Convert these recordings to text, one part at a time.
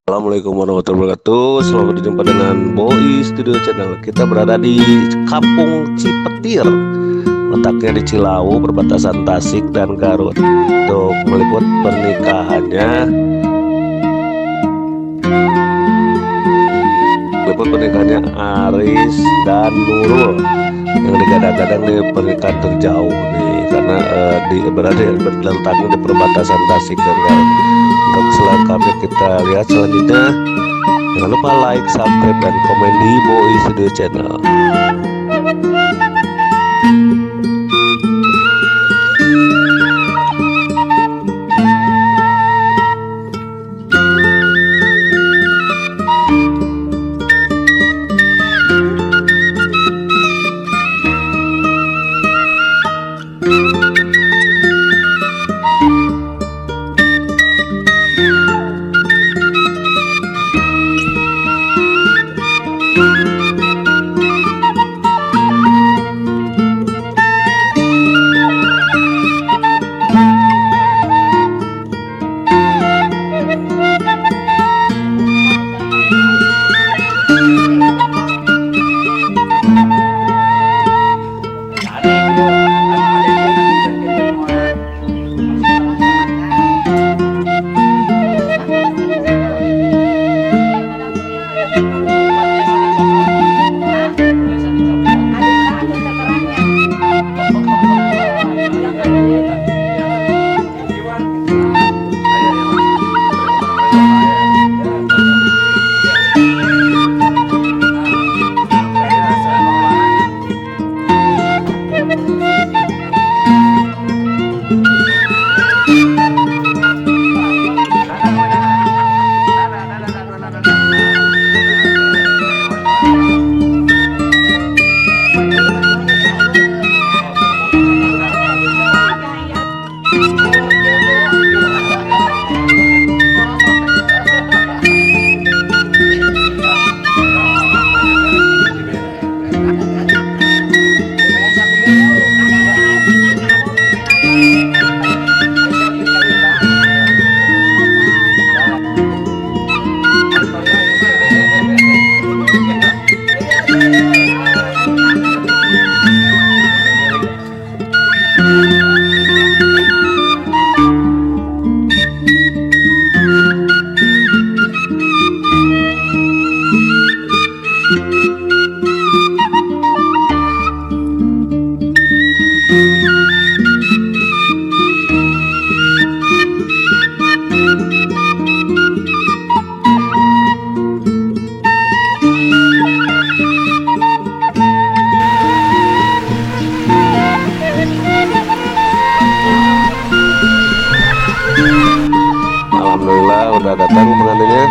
Assalamualaikum warahmatullahi wabarakatuh. Selamat berjumpa dengan Boi Studio Channel. Kita berada di Kampung Cipetir, letaknya di Cilawu, perbatasan Tasik dan Garut. Untuk meliput pernikahannya, Aris dan Nurul yang digadang-gadang nih pernikahan terjauh nih, karena berada letaknya di perbatasan Tasik dan Garut. Untuk selengkapnya kita lihat selanjutnya. Jangan lupa like, subscribe, dan komen di Boi Studio Channel. Alhamdulillah udah datang pengantinnya.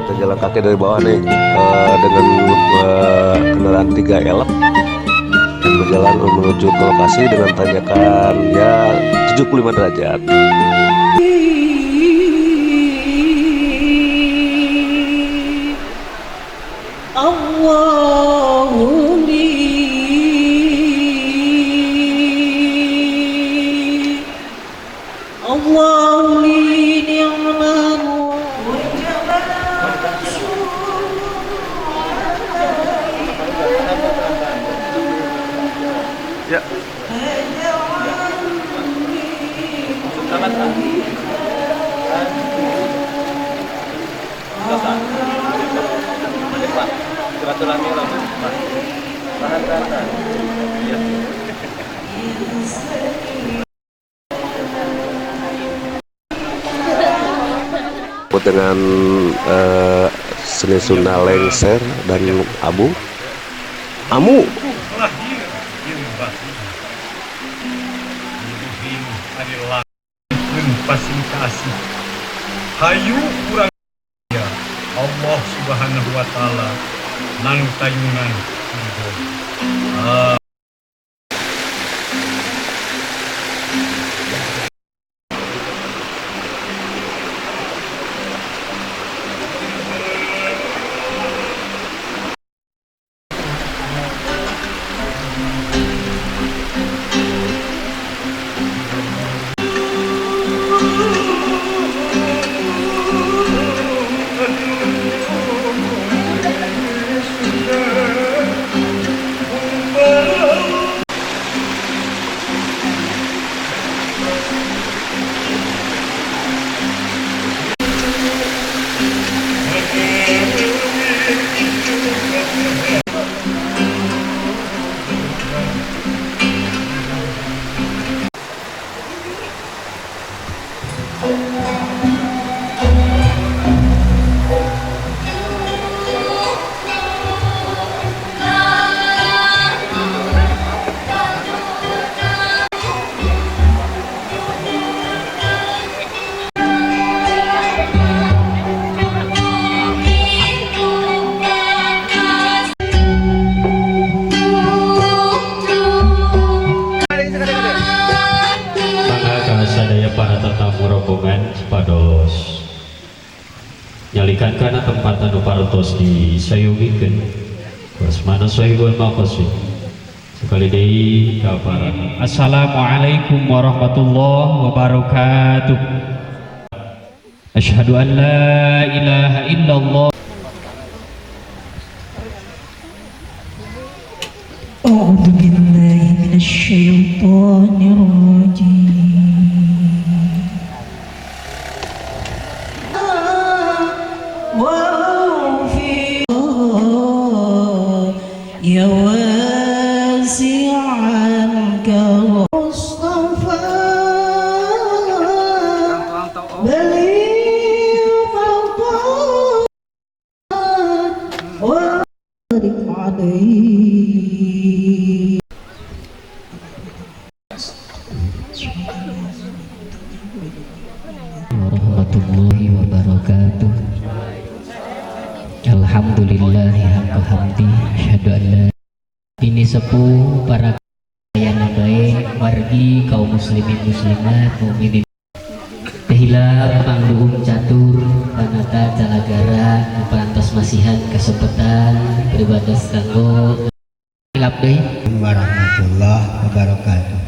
Kita jalan kaki dari bawah nih dengan kendaraan 3 elf dan berjalan menuju ke lokasi dengan tanjakan ya 75 derajat. Ya. Dengan seni Sunda lengser dan abu amu. Hayu kurang ya Allah Subhanahu wa taala nang tayungan. Nyalikan kana tempat anu parantos disayogikeun. Wasmana sohibul maqasid. Sekali deui ka para. Assalamualaikum warahmatullahi wabarakatuh. Asyhadu an la ilaha illallah. أعوذ بالله من الشيطان الرجيم. وفي يا واسع الكرم مصطفى بليغ وبارك عليه. Warahmatullahi wabarakatuh. Alhamdulillahi haqqa hamdi, asyhadu an la. Ini sepuh para ayana baik wargi kaum muslimin muslimat mukminin teu hilap pangduung catur panata calagara nu parantos masihan kesempatan pribados kanggo hilap deui. Warahmatullahi wabarakatuh.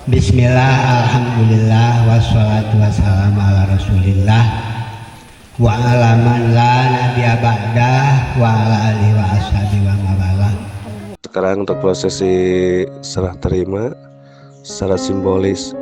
Bismillah, alhamdulillah, wassalatu wassalamu ala rasulillah wa ala man la nabiyya ba'dah wa ala alihi wa ashabihi wa mawalah. Sekarang untuk prosesi serah terima secara simbolis.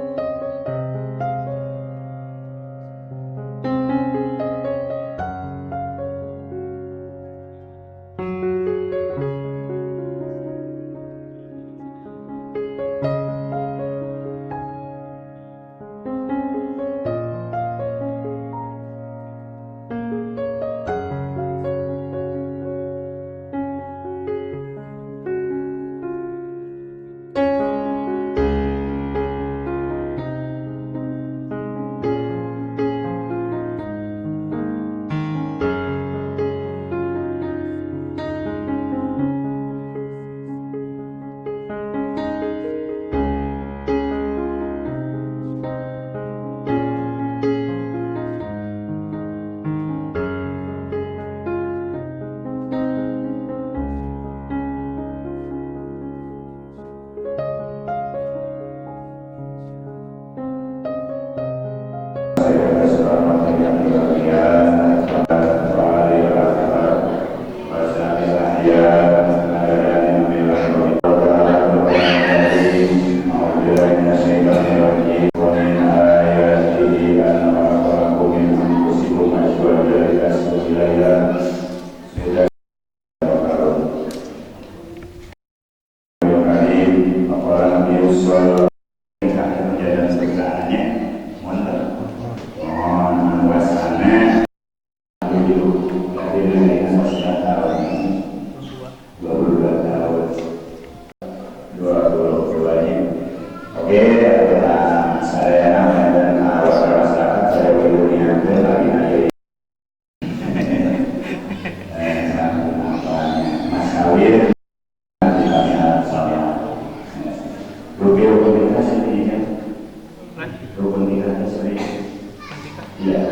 Ya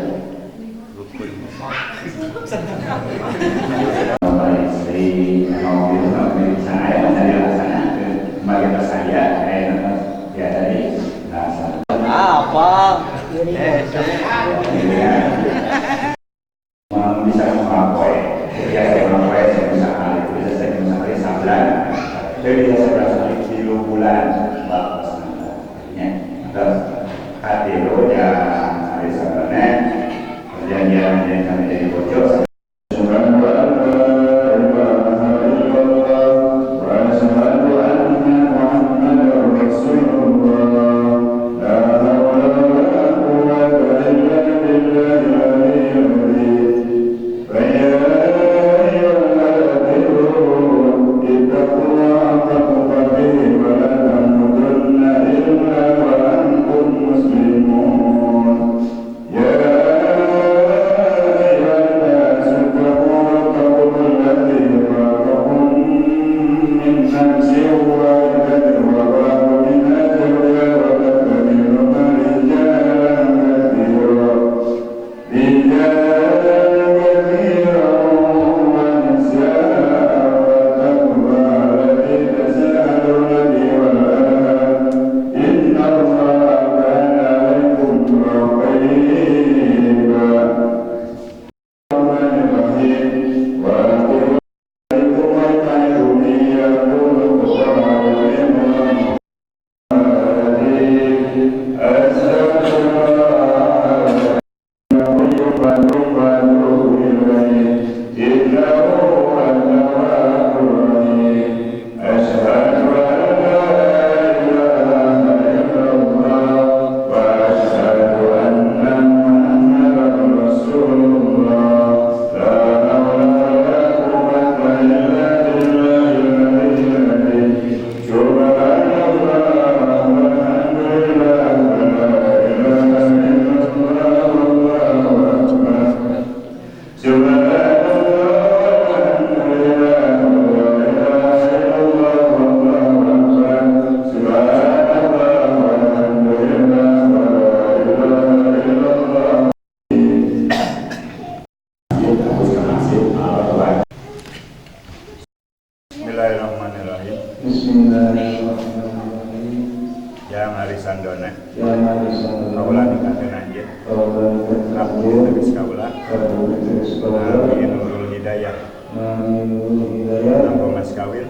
Abdi tegas kaula Nami Nurul Hidayah kanggo mas kawin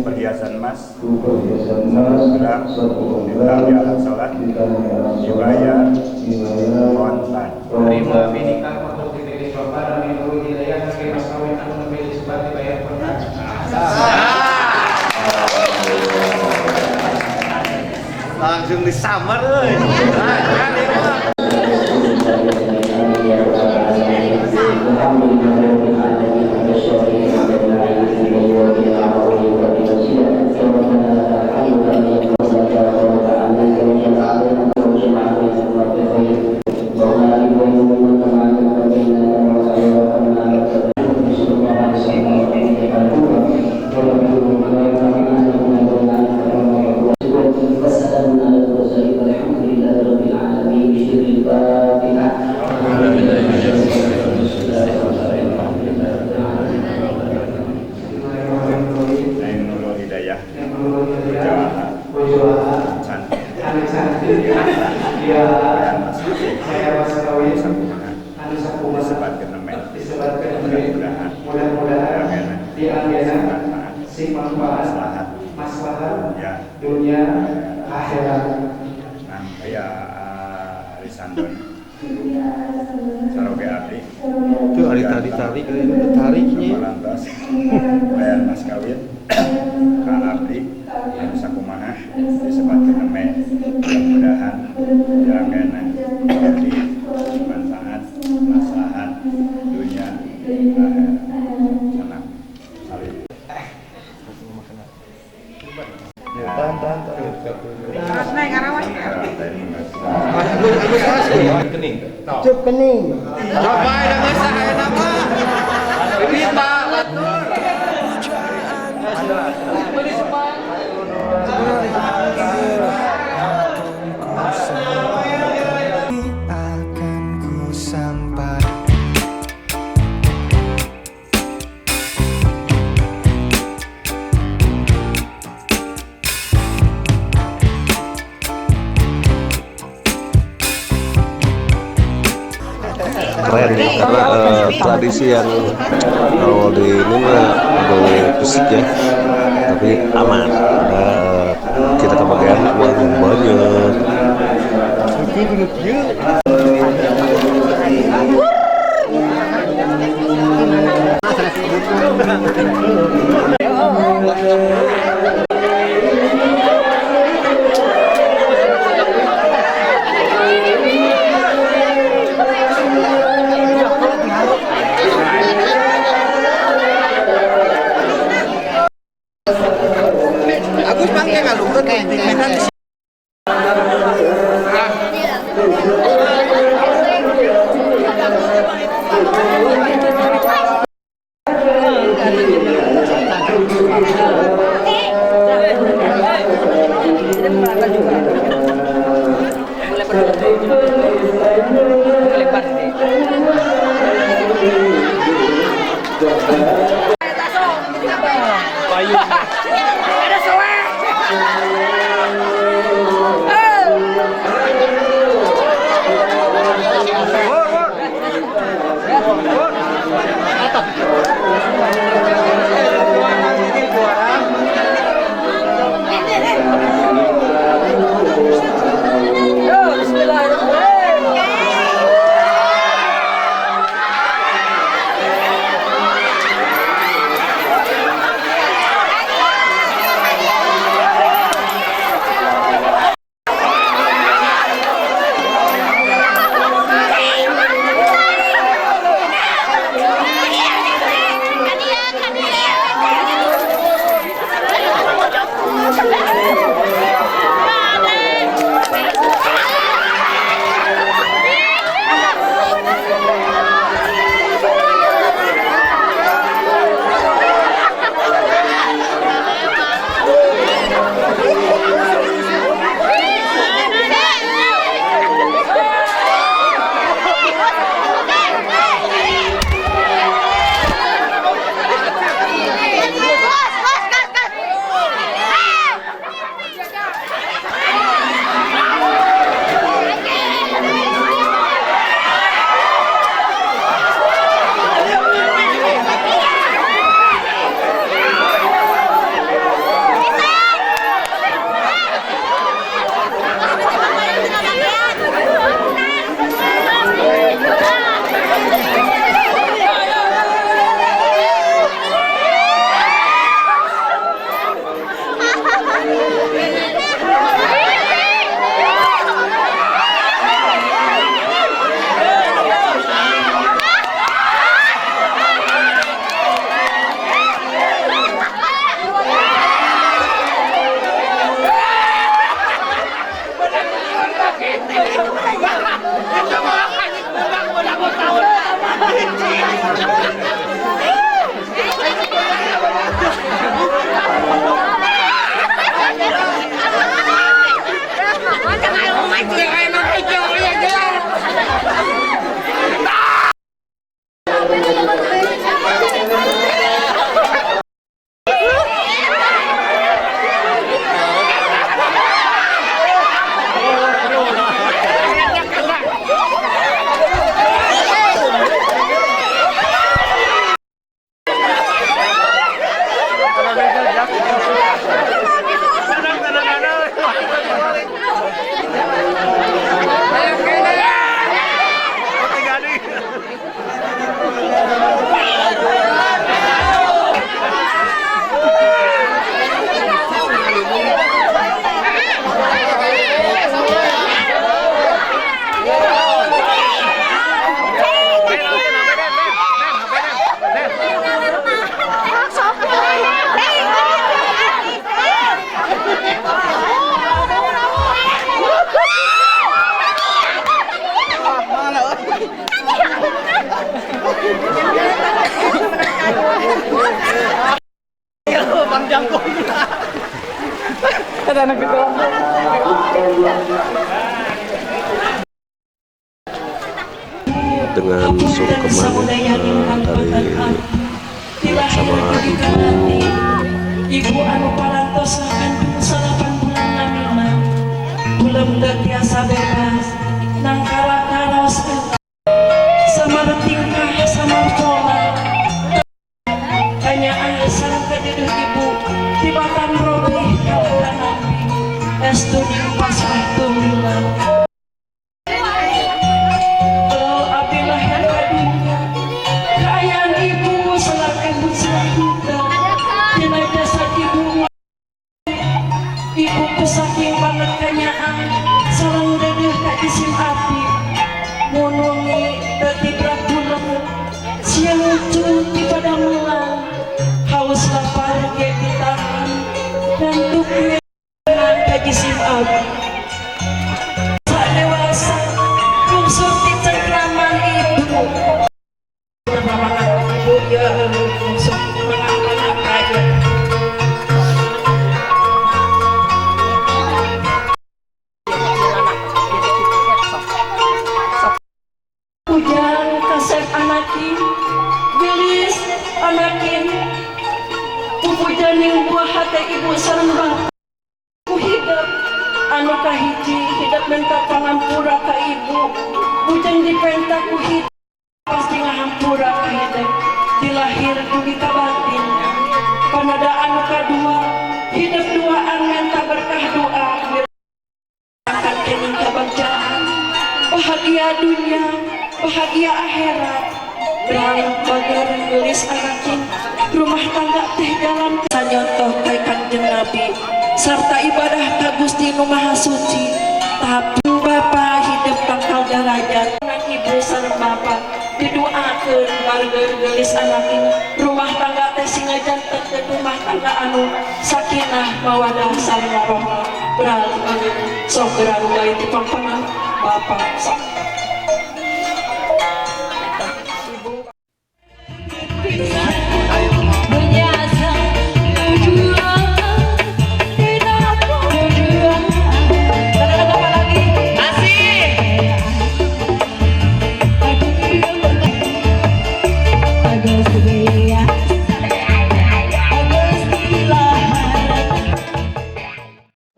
perhiasan emas 1 gram ditali alat sholat dibayar kontan. Terima nikah untuk ditelis bapak Nami Nurul Hidayah kangge mas kawin anu nembe disebat dibayar kontan. Langsung disamar euy. Maslahat dunia akhirat. Ya, Risandon. Saroge abdi. Itu ari tari-tari tariknya. Bayar mas kawin ka abdi anu sakumaha disebatkeun neme. Mudah-mudahan dianggeuna jadi manfaat maslahat dunia akhirat. Salam. Salim. Tahan. Terus naik karawas. Kening. Cup kening. Apa yang geus aya nama? Kita batur. Akan ku sampai. Keren ya, karena tradisi yang kalau di ini mah aduh fisik ya, tapi aman karena kita kebagian uang yang banyak. Agus pangke ngalungkeun mekan. Jangkung. Ada anak gitu. Dengan sungkeman dari sama ibu. Ibu anu parantos ngakandung 8 bulan lamina, belum tiasa bebas nang kara-karos sama tingkah sama pola kanyaah sareng kadeudeuh ibu tibatan robih kalatan nabi estu pasrah lila. Abdi lahir ka dunya kaayaan ibu salak embut salak hutang dina jasad ibu. Ibu saking banget kanyaah sareng dedeh ka jisim abdi munungi dadi bulan siang ucul di padamelan haus lapar ge ditahan ngantuk ka jisim abdi dewasa lungsur di cengkraman ibu. Ibu ya lungsur mengapa-ngapa. Ujang kasep anakin gelis anakin pupujaning buah hati ibu sareng bapa ku hidep anu kahiji hidep minta pangampura ka ibu bujang dipenta ku hidep pasti ngahampura ka hidep dilahir dugi ka batin. Panada anu kadua hidep duaan minta berkah doa akan kening kebagjaan bahagia dunia bahagia akhirat. Berang bagar gelis anakin rumah tangga teh jalan sanyontoh kai Kanjeng Nabi sarta ibadah ka Gusti Nu Maha Suci. Tapi bapa hidup tangkal darajat ibu sareng bapa didoakeun barger gelis anakin rumah tangga teh singa janten rumah tangga anu sakinah mawadah sareng warahmah. Berang bagar sok gerang bae ti pangpangan bapa sok.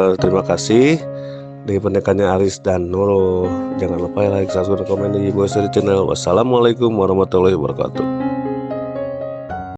Terima kasih dari pernikahannya Aris dan Nurul. Jangan lupa like, subscribe, dan komen di Boy Channel. Wassalamualaikum warahmatullahi wabarakatuh.